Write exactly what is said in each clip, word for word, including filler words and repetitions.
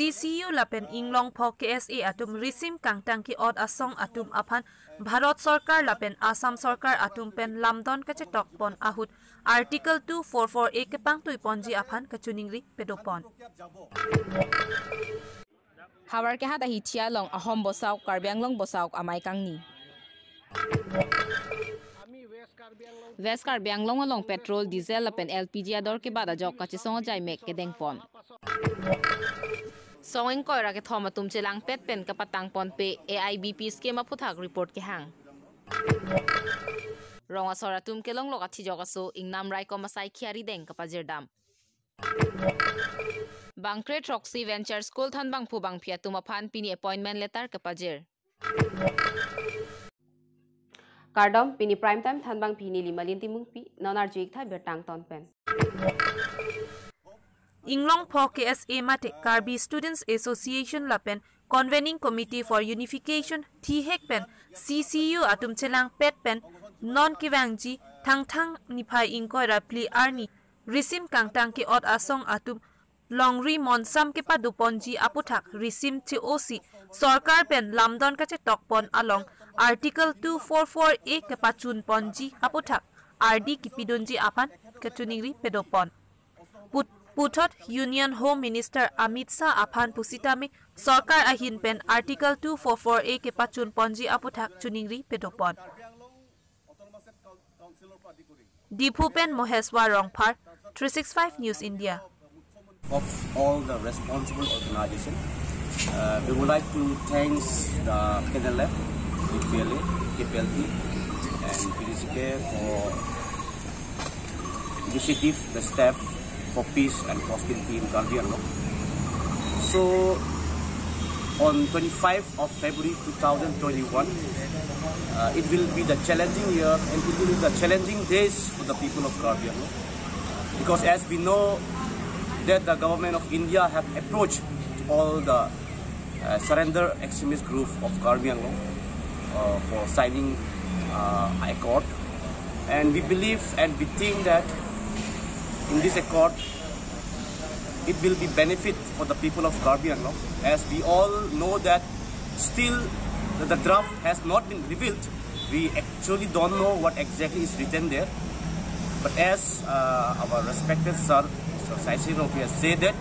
C C U lapen Inglongpho K S A atum risim kangtang ke-ot asong atum aphan Bharat Sorkar lapen Assam Sorkar atum pen lamdon kachetokpon ahut Article two four four A kepangtuiponji aphan kachiningri padopon. Havar kehat ahithi along Ahom Bosaok, Karbi Anglong Bosaok amei kangni. West Karbi Anglong along petrol, diesel lapen L P G ador kebat ajok kachesong ajai mek kedengpon. Song ingkoi ra kethom atum chelangpet pen kapatangponpe A I B P scheme aphuthak report kehang. Rong asor atum kelonglok athijok aso ingnam raikom asai khiari deng kapajirdam. Bangkre throksi Venture School Thanbangphu Bangphi atum aphan pini appointment letter kepajir. Kardom, pini Prime Time Thanbangphi neli Malin Timungpi, non arju-ik tha birta angton pen. Inglongpho K S A mate Karbi Students Association lapen Convening Committee for Unification thihek pen C C U atum chelangpet pen non kevangji Thangthang niphai ingkoi ra phli arni risim kangtang ke-ot asong atum longri monsam kepadoponji aphuthak risim che-osi sorkar pen lamdon kachetokpon along Article two four four A kepachunponji aphuthak ardi kipidunji aphan kachiningri padopon. Put-, puthot Union Home Minister Amit Shah aphan pusitame sorkar ahin pen Article two four four A kepachunponji aphuthak chiningri padopon. Diphu pen Moheswar Rongphar, three six five News India. Of all the responsible organization, uh, we would like to thanks the K N L F, K P L A, K P L T, and P D C K for initiative, the step for peace and prosperity in Karbi Anglong. So, on twenty-five of February two thousand twenty-one, uh, it will be the challenging year and it will be the challenging days for the people of Karbi Anglong. Because as we know that the government of India have approached all the uh, surrender extremist group of Karbi Anglong uh, for signing uh, accord. And we believe and we think that in this accord, it will be benefit for the people of Karbi Anglong. As we all know that still the, the draft has not been revealed. We actually don't know what exactly is written there. But as uh, our respected sir, Sir Saisi Rongpi has said that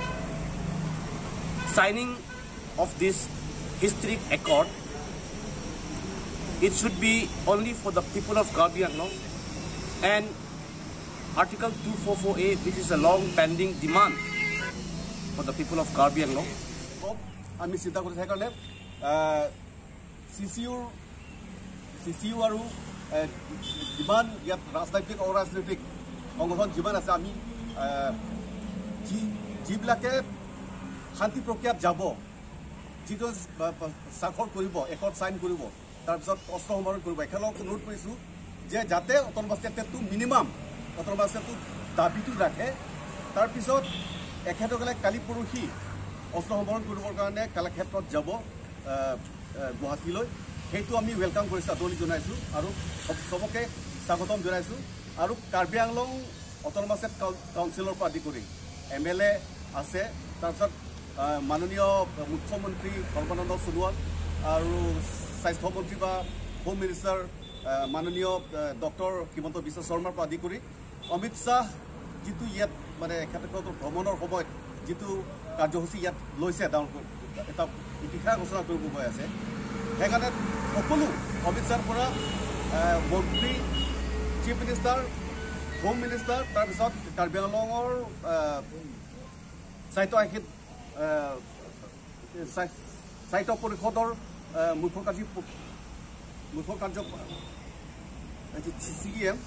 signing of this historic accord, it should be only for the people of Karbi Anglong and Article two four four A, which is a long pending demand for the people of Karbi Anglong. আমি চিন্তা কৰিছোঁ সেইকাৰণে চি চি ইউৰ চি C U আৰু এ, যিমান ইয়াত ৰাজনৈতিক অৰাজনৈতিক সংগঠন যিমান আছে আমি এ, যি যিবিলাকে শান্তি প্ৰক্ৰিয়াত যাব, যিটো স্বাক্ষৰ কৰিব, একৰ্ড চাইন কৰিব, তাৰপিছত অস্ত্ৰ সম্ভাৰণ কৰিব, এখেতক অনুৰোধ কৰিছোঁ যে যাতে অট'নমাছ ষ্টেটটো মিনিমাম অট'নমাছ ষ্টেটটো দাবীটো ৰাখে। তাৰপিছত এখেতসকলে কালি পৰহি অস্ত্ৰ সম্ভাৰণ কৰিবৰ কাৰণে কলাক্ষেত্ৰত যাব আহ, আহ, গুৱাহাটীলৈ। সেইটো আমি ৱেলকাম কৰিছোঁ, আদৰণি জনাইছোঁ আৰু সব- সবকে স্বাগতম জনাইছোঁ। আৰু কাৰ্বি আংলং অট'নমাছ ষ্টেট কাউ- কাউন্সিলৰ পৰা আদি কৰি এম এল এ আছে, তাৰপিছত আহ, মাননীয় মুখ্যমন্ত্ৰী সৰ্বানন্দ সোণোৱাল আৰু স্বাস্থ্যমন্ত্ৰী বা হোম মিনিষ্টাৰ আহ, মাননীয় আহ, ডক্টৰ হিমন্ত বিশ্ব শৰ্মাৰ পৰা আদি কৰি অমিত শ্বাহ যিটো ইয়াত মানে এখেতৰ ভ্ৰমণৰ সময়ত যিটো কাৰ্যসূচী ইয়াত লৈছে, ডাঙৰ এটা ইতিহাস ৰচনা কৰিব গৈ আছে। সেইকাৰণে সকলো অমিত শ্বাহৰ পৰা আহ, মন্ত্ৰী, চিফ মিনিষ্টাৰ, হোম মিনিষ্টাৰ, তাৰপিছত কাৰ্বি আংলঙৰ আহ, স্বায়ত্তশাসিত আহ, স্বায়- স্বায়ত্ত পৰিষদৰ আহ, মুখ্য কাৰ্যী মুখ্য কাৰ্য চি ই এম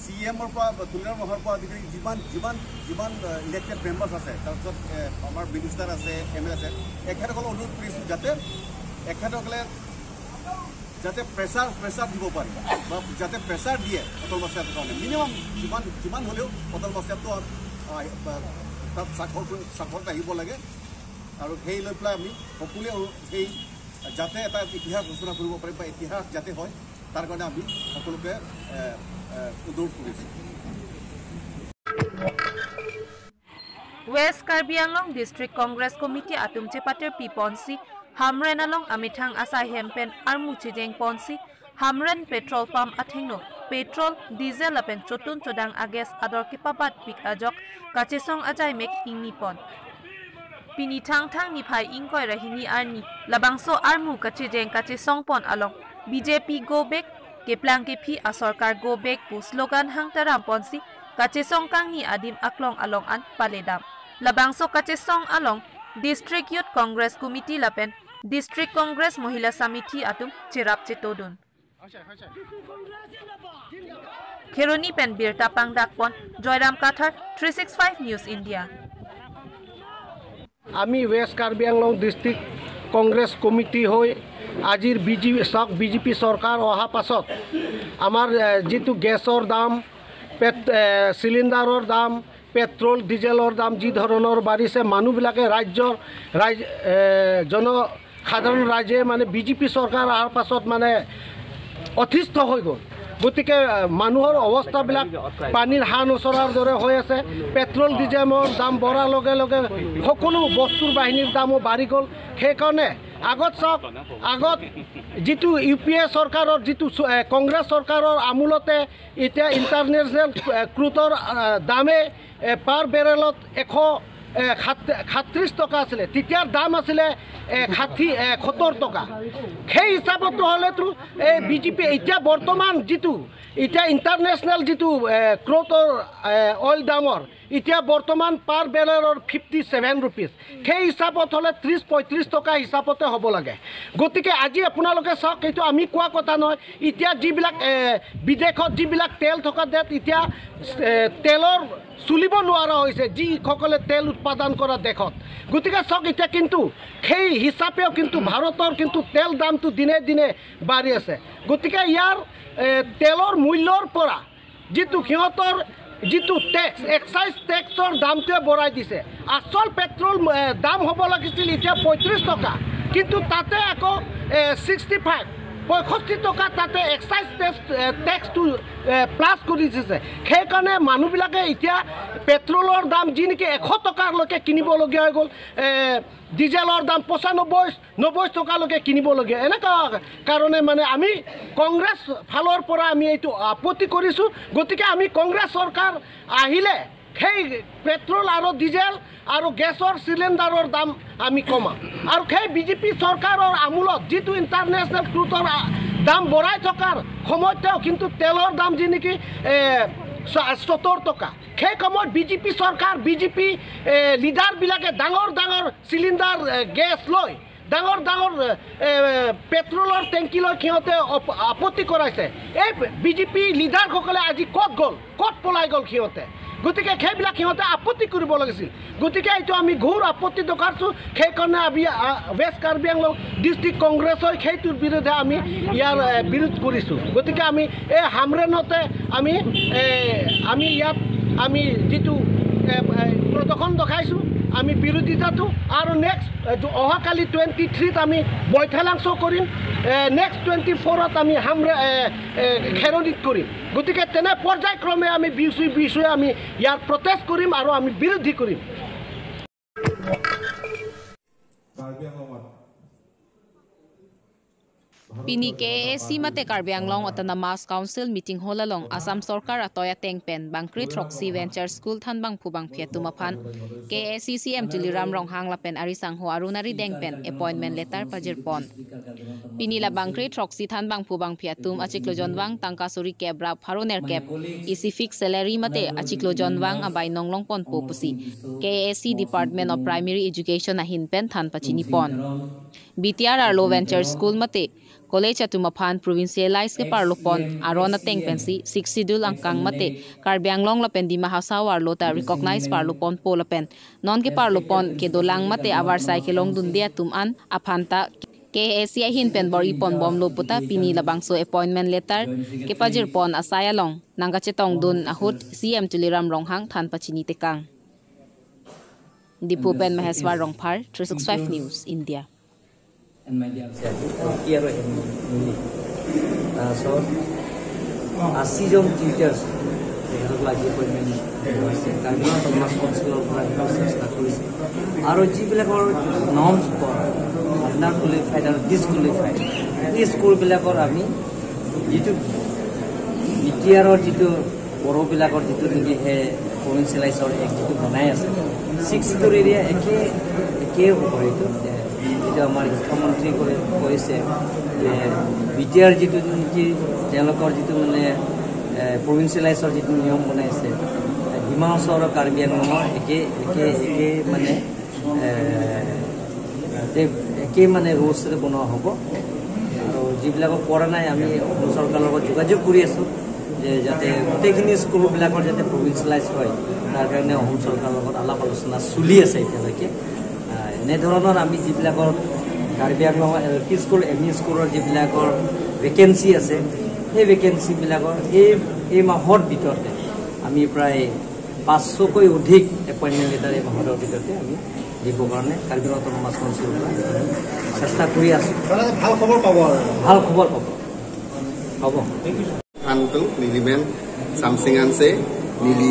চি ই এমৰ পৰা তুলিৰাম ৰংহাৰৰ পৰা আদি কৰি যিমান যিমান যিমান ইলেক্টেড মেম্বাৰ্ছ আছে, তাৰপিছত এ, আমাৰ মিনিষ্টাৰ আছে, এম এল এ আছে, এখেতসকলক অনুৰোধ কৰিছোঁ যাতে এখেতসকলে যাতে প্ৰেছাৰ প্ৰেছাৰ দিব পাৰে বা যাতে প্ৰেছাৰ দিয়ে অট'নমাছ ষ্টেটৰ কাৰণে মিনিমাম যিমান যিমান হ'লেও অট'নমাছ ষ্টেটটো আহ, বা তাত স্বাক্ষৰ কৰি- স্বাক্ষৰত আহিব লাগে। আৰু সেই লৈ পেলাই আমি সকলোৱে সেই যাতে এটা ইতিহাস ৰচনা কৰিব পাৰিম বা ইতিহাস যাতে হয়, তাৰ কাৰণে আমি সকলোকে এ, এ, অনুৰোধ কৰিছোঁ। West Karbi Anglong District Congress Committee atum chepatirpi ponsi Hamren along amethang asai hem pen armu chejeng ponsi Hamren petrol pump athengno petrol, diesel lapen chotun chodang agas ador kepapatpik ajok kachesong ajai mek ingni pon. Pini Thangthang niphai ingkoi ra hini arni labangso armu kachejeng kachesong pon along B J P go back, keplang kephi asorkar go back pu slogan hang taram ponsi kachesong kangni adim aklong along an paledam. Labangso kachesong along District Youth Congress Committee lapen District Congress Mahila Samiti atum cherap chetodun. Kheroni pen birta pangdak pon Joyram Kathar, three six five News India. আমি ৱেষ্ট কাৰ্বি আংলং ডিষ্ট্ৰিক্ট কংগ্ৰেছ কমিটি হৈ আজিৰ বি জি চাওক, B J P চৰকাৰ অহা পাছত আমাৰ এ, যিটো গেছৰ দাম, পেট এ, চিলিণ্ডাৰৰ দাম, পেট্ৰল ডিজেলৰ দাম যি ধৰণৰ বাঢ়িছে, মানুহবিলাকে ৰাজ্যৰ ৰাইজ এ, জন সাধাৰণ ৰাইজে মানে বি জে পি চৰকাৰ অহাৰ পাছত মানে অতিষ্ঠ হৈ গ'ল। গতিকে আহ, মানুহৰ অৱস্থাবিলাক পানীৰ হাঁহ নচৰাৰ দৰে হৈ আছে। পেট্ৰল ডিজেলৰ দাম বঢ়াৰ লগে লগে সকলো বস্তুৰ বাহিনীৰ দামো বাঢ়ি গ'ল। সেইকাৰণে আগত চাওক, আগত যিটো ইউ পি এ চৰকাৰৰ যিটো চ- এ, কংগ্ৰেছ চৰকাৰৰ আমোলতে এতিয়া ইণ্টাৰনেশ্যনেল এ, ক্ৰুডৰ আহ, দামে এ, পাৰ বেৰেলত এশ এ, সাত- সাতত্ৰিশ টকা আছিলে, তেতিয়াৰ দাম আছিলে এ, ষাঠি এ, সত্তৰ টকা। সেই হিচাপতো হ'লেতো এই বি জে পি এতিয়া বৰ্তমান যিটো এতিয়া ইণ্টাৰনেশ্যনেল যিটো এ, ক্ৰুডৰ এ, অইল দামৰ এতিয়া বৰ্তমান পাৰ বেৰেলৰ ফিফটি ছেভেন ৰুপিজ, সেই হিচাপত হ'লে ত্ৰিশ পঁয়ত্ৰিশ টকা হিচাপতে হ'ব লাগে। গতিকে আজি আপোনালোকে চাওক, এইটো আমি কোৱা কথা নহয়। এতিয়া যিবিলাক এ, বিদেশত যিবিলাক তেল থকা দেশ, এতিয়া এ, তেলৰ চলিব নোৱাৰা হৈছে, যিসকলে তেল উৎপাদন কৰা দেশত। গতিকে চাওক, এতিয়া কিন্তু সেই হিচাপেও কিন্তু ভাৰতৰ কিন্তু তেল দামটো দিনে দিনে বাঢ়ি আছে। গতিকে ইয়াৰ এ, তেলৰ মূল্যৰ পৰা যিটো সিহঁতৰ যিটো টেক্স, এক্সাইজ টেক্সৰ দামটোৱে বঢ়াই দিছে। আচল পেট্ৰল এ, দাম হ'ব লাগিছিল এতিয়া পঁয়ত্ৰিশ টকা, কিন্তু তাতে আকৌ ছিক্সটি ফাইভ, পঁয়ষষ্ঠি টকা তাতে এক্সাইজ টেক্স এ, টেক্সটো এ, প্লাছ কৰি দিছে। সেইকাৰণে মানুহবিলাকে এতিয়া পেট্ৰলৰ দাম যি নেকি এশ টকালৈকে কিনিবলগীয়া হৈ গ'ল, এ, ডিজেলৰ দাম পঁচানব্বৈ নব্বৈ টকালৈকে কিনিবলগীয়া। এনেকুৱা কাৰণে মানে আমি কংগ্ৰেছ ফালৰ পৰা আমি এইটো আপত্তি কৰিছোঁ। গতিকে আমি কংগ্ৰেছ চৰকাৰ আহিলে সেই পেট্ৰল আৰু ডিজেল আৰু গেছৰ চিলিণ্ডাৰৰ দাম আমি কমাম। আৰু সেই বি জে পি চৰকাৰৰ আমোলত যিটো ইণ্টাৰনেশ্যনেল ক্ৰুডৰ আ, দাম বঢ়াই থকাৰ সময়তেও কিন্তু তেলৰ দাম যি নেকি এ, চ- সত্তৰ টকা, সেই সময়ত বি জে পি চৰকাৰ, বি জে পি এ, লিডাৰবিলাকে ডাঙৰ ডাঙৰ চিলিণ্ডাৰ এ, গেছ লৈ, ডাঙৰ ডাঙৰ এ, এ, পেট্ৰলৰ টেংকি লৈ সিহঁতে অপ- আপত্তি কৰাইছে। এই বি জে পি লিডাৰসকলে আজি ক'ত গ'ল, ক'ত পলাই গ'ল সিহঁতে? গতিকে সেইবিলাক সিহঁতে আপত্তি কৰিব লাগিছিল। গতিকে এইটো আমি ঘোৰ আপত্তি দৰ্শাইছোঁ। সেইকাৰণে আমি আ, ৱেষ্ট কাৰ্বি আংলং ডিষ্ট্ৰিক্ট কংগ্ৰেছ হৈ সেইটোৰ বিৰুদ্ধে আমি ইয়াৰ এ, বিৰোধ কৰিছোঁ। গতিকে আমি এই হামৰেণতে আমি এ, আমি ইয়াত আমি যিটো এ, এ, প্ৰদৰ্শন দেখাইছোঁ আমি বিৰোধিতাটো, আৰু নেক্সট এ, অহাকালি টুৱেণ্টি থ্ৰীত আমি বৈঠালাংচ' কৰিম, নেক্সট টুৱেণ্টি ফ'ৰত আমি হামৰে এ, এ, খেৰণিত কৰিম। গতিকে তেনে পৰ্যায়ক্ৰমে আমি বিষয়ে বিষয়ে আমি ইয়াৰ প্ৰটেষ্ট কৰিম আৰু আমি বিৰোধী কৰিম। Pini K A A C mate Karbi Anglong Autonomous Council meeting hall along Assam Sorkar atoi ateng pen bangkre throksi Venture School thanbangphu bangphi atum aphan K A A C C M Tuliram Ronghang lapen arisangho Aruna Rideng pen appointment letter pajirpon. Pini la bangkre throksi thanbangphu bangphi atum achiklo jonvang tangka suri kep ra pharo nerkep isi fixed salary mate achiklo jonvang abainong longponpo pusi K A A C Department of Primary Education ahin pen than pachinipon. B T R arlo Venture School mate college atum aphan provincialize keparlopon aron ateng pensi Sixth Schedule angkang mate Karbi Anglong lapen Dima Hasao arlo ta recognize parloponpo lapen non keparlopon kedolang mate avarsai kelongdunde atum an aphan ta K A A C ahin pen bor-iponbomlo puta pini labangso appointment letter kepajirpon asai along nangkachetongdun ahut C M Tuliram Ronghang than pachinitekang. Diphu pen Maheshwar Rongphar, three six five News, India. তাৰপিছত আশীজন টিচাৰ্ছ তেখেতক লাগি এপইণ্টমেণ্ট হৈছে। কাৰ্বি আংলং অট'নমাছ কাউন্সিলৰ পৰা আৰু যিবিলাকৰ নন school, under qualified আৰু ডিছকোৱালিফাইড, এই স্কুলবিলাকৰ আমি যিটো বি টি আৰৰ যিটো বড়োবিলাকৰ যিটো নেকি সেই প্ৰভিঞ্চিয়েলাইজৰ এক্ট যিটো বনাই আছে, ছিক্স চিডুল এৰিয়া একে, একে হ'ব এইটো। যে যিটো আমাৰ শিক্ষামন্ত্ৰী কৈ-, কৈছে যে বি টি আৰ যিটো নেকি তেওঁলোকৰ যিটো মানে, এ, প্ৰভিঞ্চিয়েলাইজৰ যিটো নিয়ম বনাইছে, ডিমা হাছাও আৰু কাৰ্বি আংলঙৰ একে, একে, একে মানে, এ, এই একে মানে ৰুলছ বনোৱা হ'ব। আৰু যিবিলাকক পৰা নাই, আমি অসম চৰকাৰৰ লগত যোগাযোগ কৰি আছোঁ যে যাতে গোটেইখিনি স্কুলবিলাকৰ যাতে প্ৰভিঞ্চিয়েলাইজ হয়, তাৰ কাৰণে অসম চৰকাৰৰ লগত আলাপ আলোচনা চলি আছে এতিয়ালৈকে। আহ, এনেধৰণৰ আমি যিবিলাকৰ কাৰ্বি আংলঙৰ L P school, M E স্কুলৰ যিবিলাকৰ ভেকেঞ্চি আছে, সেই ভেকেঞ্চিবিলাকৰ এই, এই মাহৰ ভিতৰতে আমি প্ৰায় পাঁচশকৈ অধিক এপইণ্টমেণ্ট লেটাৰ এই মাহৰ ভিতৰতে আমি দিবৰ কাৰণে কাৰ্বি আংলং অট'নমাছ কাউন্সিলৰ পৰা আমি চেষ্টা কৰি আছোঁ। মানে ভাল খবৰ পাব আৰু। ভাল খবৰ পাব। হ'ব। Phan tung, neli men Samsing Hanse, neli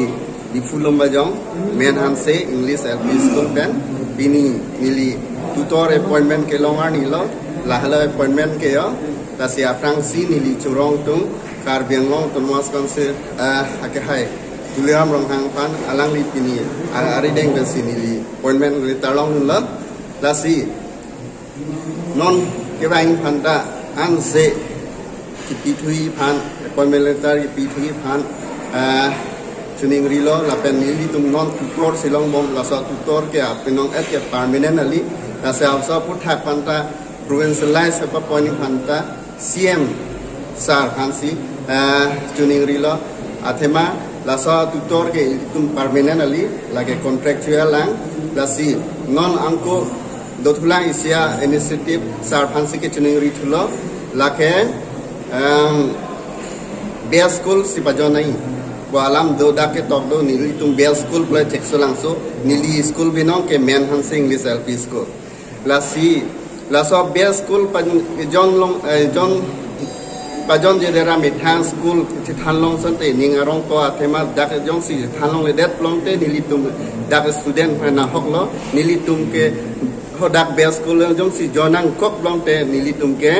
Diphu Lumbajong, men Hanse English L P School pen, pini neli tutor appointment kelong arnilo, lahelo appointment ke-o, lasi aphrangsi neli chorong tung, Karbi Anglong Autonomous Council, eh, akehai Tuliram Ronghang aphan, alangli pini, a-, arideng pensi neli appointment letter longdunlo, lasi non kevang aphanta anse kipithui aphan, appointment letter kipithui aphan, eh, choningrilo, lapen nelitum non tutor si longbom, laso tutor ke apinong et ke permanent kali, lasi laso aphuthak aphanta provincialize apa appoint aphanta C M sir aphansi, eh, choningrilo, athema laso tutor ke itum permanent kali, lake contractual lang, lasi non angko dothulang isi a-initiative sir aphansi kechoningri thulo, lake, em, best school si pajon nai. Bo alam do, dak ketok do, nelitum best school pule Cheksolangso, neli school binong ke men Hanse English L P School. Lasi, laso best school pajon long, eh, jon pajonjedetji ra methang school chethan long asonte ning arong ko, athema dak jongsi chethan longledet pulote nelitum dak student aphan nahoklo, nelitum ke ho dak best school jongsi join nangkok pulote nelitum ke,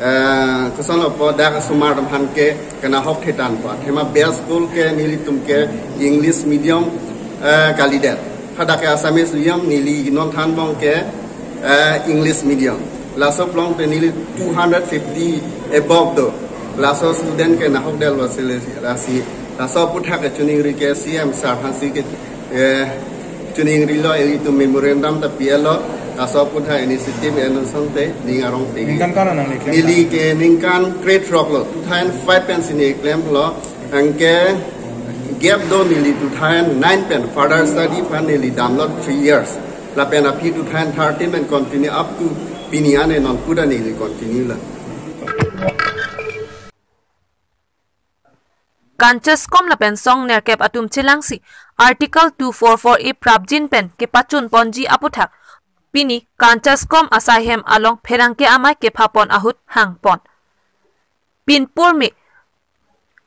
eh, kosonlo po, dak osomar atum aphan ke kenahok thetan po. Athema best school ke nelitum ke English medium, eh, kalidet. Hadak ke Assamese medium, neli non thanbom ke, eh, English medium. Laso pulote neli two hundred fifty above do. Laso student ke nahokdetlo, lasi, lasi laso aphuthak kechoningri ke C M sir aphansi ke, eh, choningrilo, ilitum memorandum ta pi-etlo, laso aphuthak initiative en asonte ning arong pegi. Ningkan ko-an nangli klem? Neli ke ningkan grade throk lo, two thousand five pensi neli klemlo, anke gap do, neli two thousand nine pen further study aphan neli damlo three years. Lapen aphi two thousand thirteen pen continue up to pini ane non kuda neli continue lo. Kanchaskom lapen song nerkep atum chelangsi Article two four four A prapjin pen kepachun ponji aphuthak pini Kanchaskom asaihem along pherangke amei kepha pon ahut hang pon. Pinpur me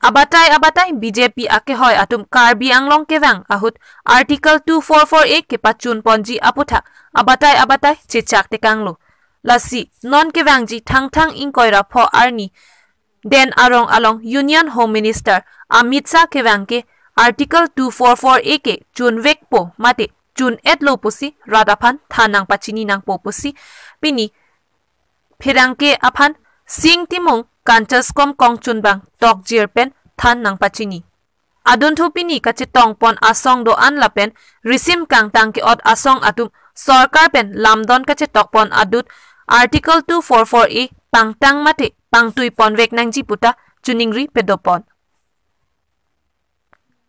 abatai abatai B J P akehoi atum Karbi Anglong kevang ahut Article two four four A kepachun ponji aphuthak abatai abatai chechak tekanglo. Lasi non kevangji Thangthang ingkoi ra pho arni den arong along Union Home Minister Amit Shah kevang ke Article two four four A ke chunvekpo mate chun-etlo pusi rat aphan than nangpachini nangpo pusi pini pherangke aphan Sing Timung Kanchaskom kongchunbang tokjir pen than nangpachini. Adunthu pini kachetong pon asong do-an lapen risim kangtang ke-ot asong atum sorkar pen lamdon kachetok pon adut Article two four four A pangtang mate pangtui ponvek nangji puta choningri pedo pon.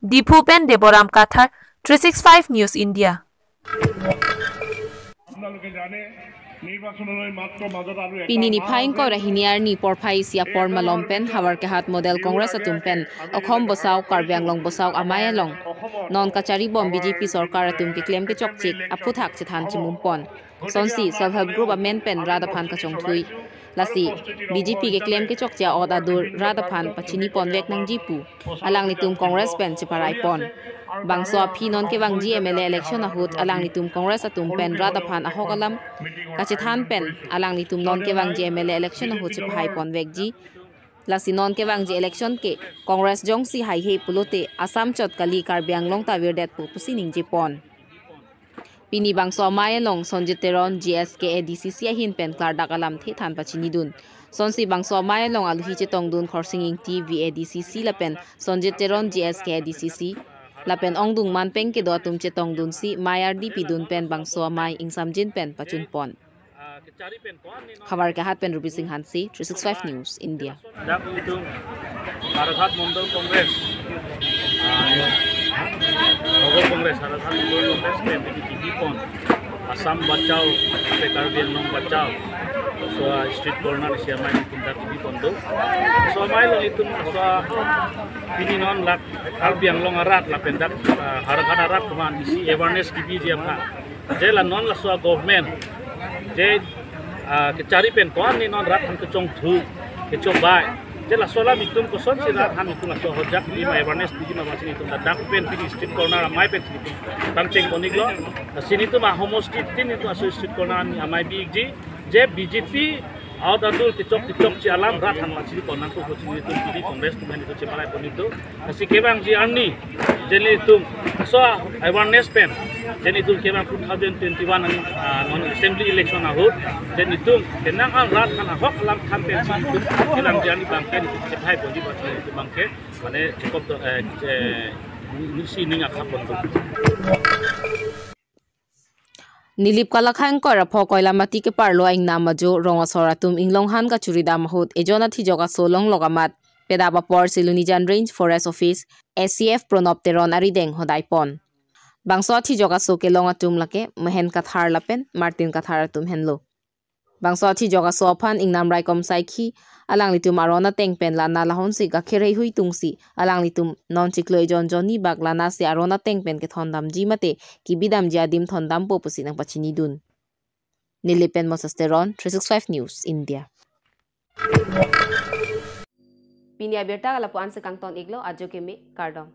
Diphu pen Deboram Kathar, three six five News India. আপোনালোকে জানে, নিৰ্বাচনলৈ মাত্ৰ মাজত আৰু এটা Pini niphai ingkoi ra hini arni porphai isi apor malom pen Howraghat Model Congress atum pen Okhom Bosao, Karbi Anglong Bosao amei along non kacharibom B J P sorkar atum keklem kechokchek aphuthak chethan chimum pon. Sonsi self help group amen pen rat aphan kachongthui. Lasi B J P keklem kechokche a'ot adur rat aphan pachini ponvek nangji pu alanglitum Congress pen cheparaipon. Bangso aphi non kevangji M L A election ahut alanglitum Congress atum pen rat aphan ahok alam kachethan pen alanglitum non kevangji M L A election ahut chepahai ponvekji. Lasi non kevangji election ke Congress jongsi haihe pulote Assam chot kali, Karbi Anglong ta virdetpo pusi ningjepon. Pini bangso amei along Sonjit Teron G S K A D C C ahin pen klardak alamthe than pachinidun. Sonsi bangso amei along aluhi chetongdun Khorsing Ingti V A D C C lapen Sonjit Teron G S K A D C C lapen ongdung manpeng kedo atum chetongdunsi mei ardi pidun pen bangso amei ingsamjin pen pachunpon. Khavar Kehat pen Ruby Singh Hanse, three six five News, India. Dak itum Howraghat Mondol Congress, ah, Nogor Congress, Howraghat Mondol Congress pen pini kibipon Assam Bachao, Karbi Anglong Bachao. So, ah, street corner isi amei itum dak kibipon do. So, amei along itum so, ah, pini non lake Karbi Anglong arat lapen dak, ah, Howraghat arat komat isi awareness kibiji aphan. Je la non laso a-government je, ah, kechari pen ko-an ni non rat aphan kechongthu, kechobai. Je laso alam itum kosonsi rat aphan itum laso ahojak piji ma awareness piji ma bangsi itum dak pen pini street corner amei pen itum pangcheng pon-iklo. Lasi itum ahomosti tin itum laso street corner amei bi-ikji. Je B J P a'ot adur kechok kechokche alam rat aphan pachini pon nangkok pusi itum pini Congress atum pen itum cheparaipon itum. Lasi kevangji arni je itum so awareness pen je itum kevang two thousand twenty-one an, ah, non assembly election ahut je itum kenang an rat aphan ahok alam than pensi itum kevangji arni abangke itum chephai ponji bangke itum abangke mane chekop do, eh, eh, nisi ning akhap pon do. Nilip kalakhang kor apho Koilamati keparlo ingnam ajo rong asor atum inglong han kachuridam ahut ejon athijok aso longlok amat pedap apor Silonijan Range Forest Office S C F Pranab Teron arideng hodaipon. Bangso athijok aso kelong atum lake Mehen Kathar lapen Martin Kathar atum henlo. Bangso athijok aso aphan ingnam raikom saikhi alanglitum aron ateng pen lana lahonsi gakher heihui tungsi alanglitum non chiklo ejon jonni bak lanasi aron ateng pen kethondamji mate kibidamji adim thondampo pusi nangpachinidun. Nilip pen Moses Teron, three six five News, India. Pini abirta lapu-an si kangton-iklo, ajo keme, kardom.